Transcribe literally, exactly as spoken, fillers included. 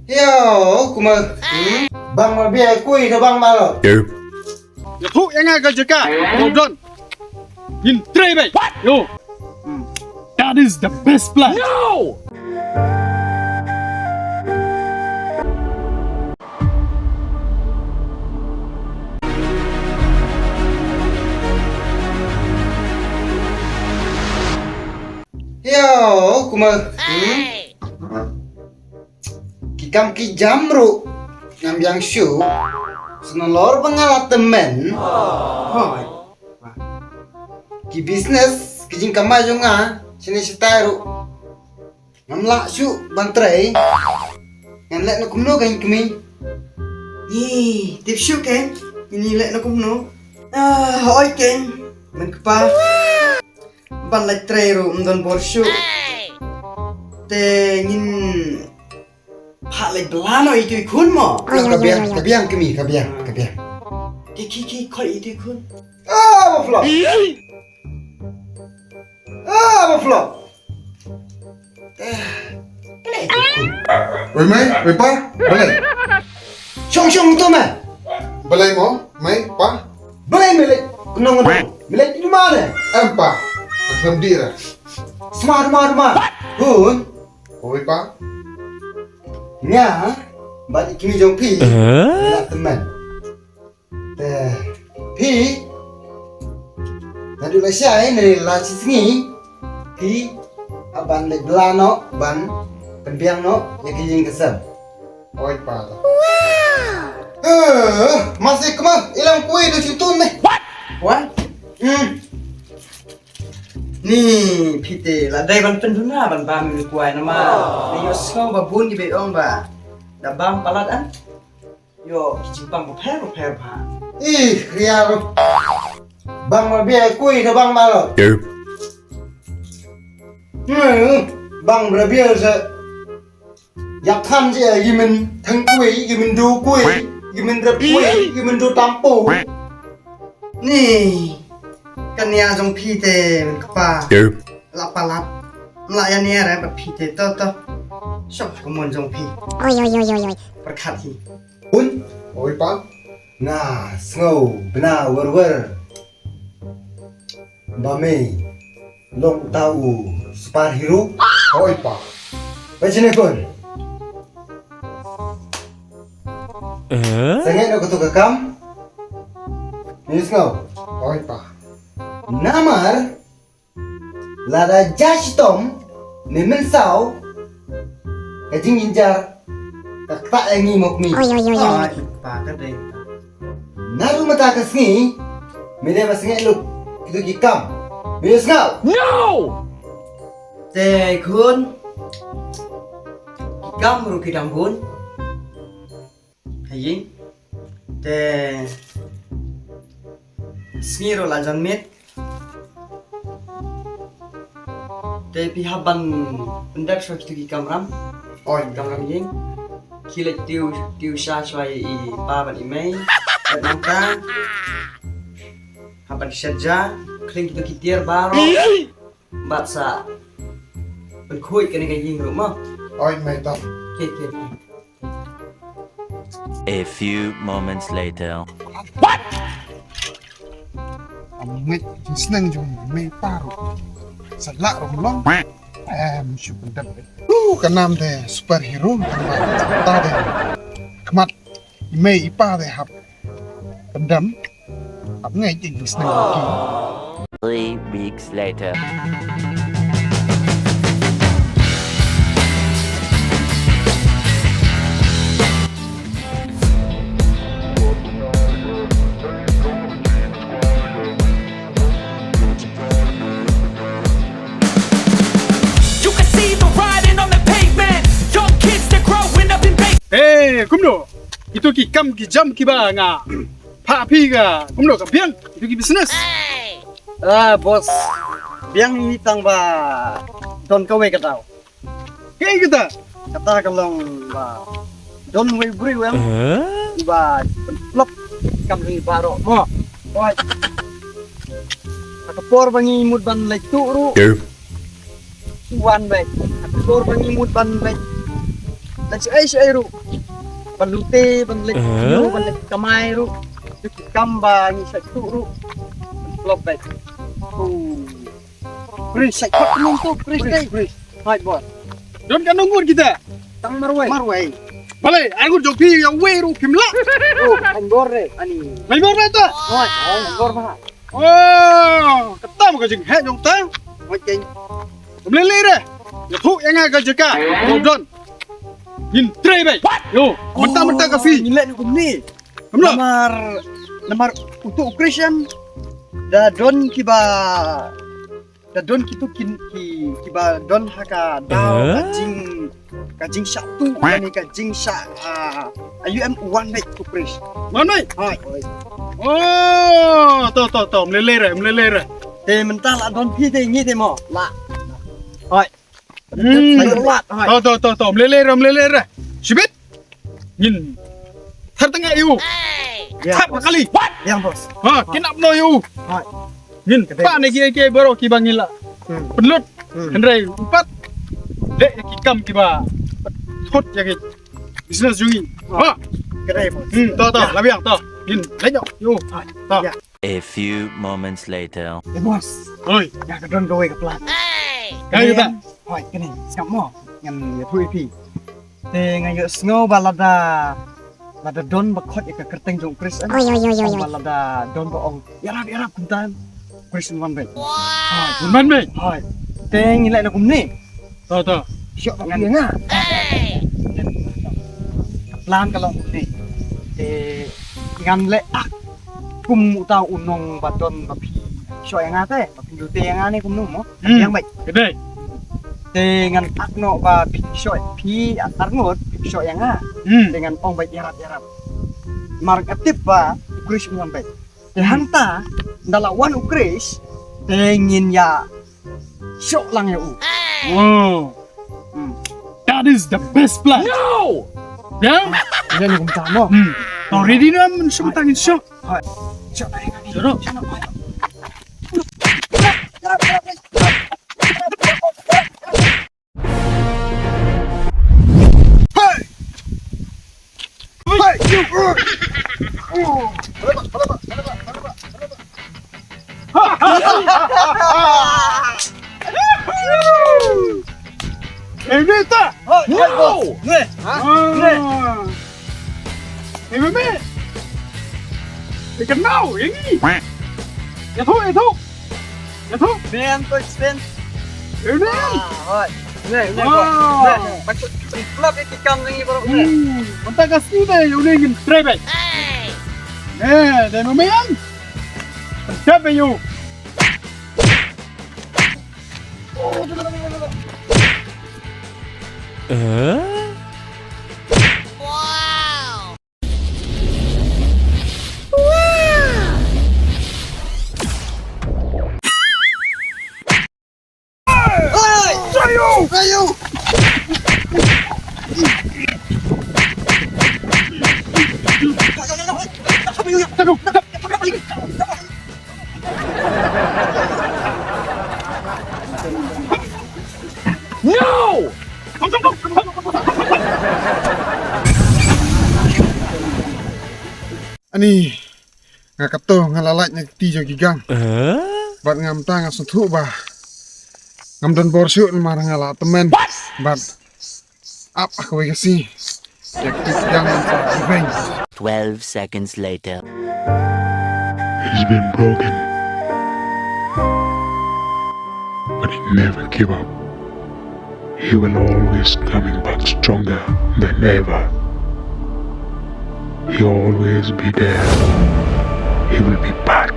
Yo, kumno? Bang ma bia kui da bang ma lo. Ïa thuh ïa nga ka jaka. Yo don. Ngin trei bai. Yo. That is the best plan. No! Yo, kumno? Ki kam ki jam ruh ngam biang shuh. Sngewlor ba nga la tymmen. Hooid. Ki business ki jingkamai jong nga shane shatai ruh ngam lah shuh ban trei. Ngan leh na kumno ka ïing kmie? Ih, tip shuh ken. Ngin ïa leh na kumno? Ah, hooid ken. Mynta kpa ban leit trei ruh ym don bor shuh. Te ngin phah leit bla noh ïa itu i khun mo. Ka biang, ka biang kmie, ka biang, ka biang. Te ki ki khoi itu i khun. Ah, ba flop. Ah, ba flop. Wei mei, wei pa, balei? Shong shong to mei. Balei mo, mei pa? Balei mei leh? Kunong kunong. Mei leh di mana? Em pa. Ang di ra. Smart, smart, smart. Hun. Wei pa. Nga bad i kmie jong phi. Nga tymmen. Te phi naduh lashai ne la shi sngi phi hap ban leit bla noh ban pynbiang noh ïa ka ïing ka sem. Oi pa ta. Eh, masih kemah ilang kui tu situ ni. What? What? Hmm. Ni phi te la dei ban pynduna ban bam ïa u kwai namar ni ïohsngew ba bun ki ba ong ba da bam palat an. Ïoh ki jingbang bapher bapher bha. Ih, rial. Bang ma bia kui da bang ma lo. Hmm, bang ma bia sa. Ïa than ji ïa min thang kui, ïa min du kui, ïa min rep kui, ïa min du tampu. Ni kan ïa jong phi te min kpa. La palat. La ïa ni re ba phi te to to. Shop ka mon jong phi. Oi oi oi oi oi. Perkhat hi. Un. Oi pa. Nga sngew bna wer wer. Ba me long tau superhero. Oi pa. Ba jine kun. Eh? Sangeh no kutu ka kam. Ni sngew. Oi pa. Namar lada ja shitom ne mynsaw ka jingjynjar ka ktah ïa ngi mo kmie. Oi oi oi oi. Ah, i pa ka dei. Naduh mynta ka sngi me dei ba sngewluk kito ki kam. Me sngew? No! Te khun ki kam ruh ki dang bun. Ka ïing. Te sngi ruh la jan miet. Te phi hap ban pyndep shuwa kito ki kamram. Oi, kamram ïing. Khie leit tiew, tiew sha shuwa ïa i pa bad i mei. Bad nangta hap ban shet ja, khring kito ki tiar baroh. Bad sa pynkhuid kane ka ïing ruh mo. Oi, mei tang. Ke, ke, ke. A few moments later. What? Am ngeit ki sneng jong mei pa ruh. Sa lah ruh long. Em shu pyndep. Uh, ka nam te superhero. Ta te khmat mei i pa te hap pyndem. Ap ngai jing sneng ki. Three weeks later. You can see the writing on the pavement. Young kids, they're growing up in base. Hey, kumno? Ito ki kam ki jam kiba nga phah phi ka kumno ka biang ito ki business. Ah, boss. Biang ni tang ba don kawei ka daw. Kaei kata? Kata ka long ba don wei briew em. Ba pynplop kam ni baroh mo. Oi. Ha ka por ba ngi mut ban leit tuh ruh. Wan beit. Ha ka por ba ngi mut ban leit Leit shaei shaei ruh. Ban lute, ban leit, eh? Ban leit kamai ruh. Ki kam ba ngi shait tuh ruh. Flop beit. Oh. Chris, shait pat nong tu, Chris, Chris, dei. Chris. Hai bor. Don katno ngut kita? Tang marwei. Marwei. Balei, ar ngut jong phi ïa uwei ruh phim lah. Oh, hynbor re, ani. Hynbor re ta? Hoi, hoi, hynbor ba. Oh, kata ma ka jingheh jong ta. Hoi keng. Ym lei lei re. Ïathuh ïa nga ka jaka. Ïa u don. Ngin trei beit. Yo, mynta mynta ka sngi. Ngi leh kumne. Kumno? Namar, namar uto u Chris em da don kiba, da don kitu kin ki, kiba don ha ka daw ka, eh? Jing, ka jingshah tu, yani ka jingshah, ah, ayu em u wan beit u Chris. Wan beit? Hoi. Oh, to to to, ym lei lei re, ym lei lei re. Te mynta la don phi te ngi te mo. La. Hoi. Hmm. Ayu wan, hoi. To to to to, ym lei lei re, ym lei lei re. Shibit. Ngin thar tang ïa u. Ïa, thar boss. Kali. Ïa, boss. Ha, kynap noh ïa u. Hoi. Ngin pat ne ki ki baroh kiba ngin lah. Hmm. Pynlut. Hmm. Hynrei u pat leh ïa ki kam kiba thut ïa ki business jong ngi. Ha. Ka dei, boss. Hmm, to to, ïa. La biang to. Ngin leit noh ïa u. Hoi. To. Ïa. A few moments later. Eh, boss. Oi. Nga ka don kawei ka plan. Kane kita. Hoi, kane. Sngap mo. Ngan ïathuh ïa phi. Te nga ïohsngew ba lada, lada don ba khot ïa ka kyrteng jong u Chris, eh. Oi, oi, oi, oi, oi. Ba lada don ba ong ïarap, ïarap kumta, u Chris un wan beit. Wow. Hoi, un wan beit. Hoi. Te ngi leh na kumne. To to. Shoh ba phi ïa nga. Hey. Plan ka long kumne. Te ngan leh ak kum uta u nong ba don ba phi shoh ïa nga te, ba phi lute ïa nga ne kumno mo. Hmm. Ïa beit. Ka dei. Te ngan ak noh ba phi shoh, phi ar ngut phi shoh ïa nga. Hmm. Te ngan ong beit ïarap ïarap. Mar nga tip ba u Chris un wan beit. Te hangta, nda la wan u Chris, te ngin ïa shoh lang ïa u. Wow. Hmm. That is the best plan. No! Ya? Ïa ni kumta mo. Hmm. Kau ready na, men shoh, tangin shoh. Hai. Shoh, hai. Shoh, shoh. Hey! Hey, you! Hey, Nita! Hey, hey, boss. Nè. Ha? Nè. Hey, mami. Hey, kenal, ini. Ya tu, ya tu. Ïa tu. Nè, to extend. Ïa tu. Ah, hoi. Nè, nè, wow. Nè. Patut klap ïa ki kam jong ngi baroh nè. Hmm, mynta ka sngi te ïa une ngin trei beit. Nè, dei ma me ïa. Pyndep ïa u. Eh? Wow. No! Ani, nga katto nga la lait na kti jong ki gang. Eh? Bad ngam ta nga sngewthuh ba ngam don bor shuh namar nga la tymmen. What? Bad ap ha kawei ka sngi. Ïa kti ki gang ngam ta revenge. Twelve seconds later. He's been broken, but he never give up. He will always coming back stronger than ever. He always be there. He will be back.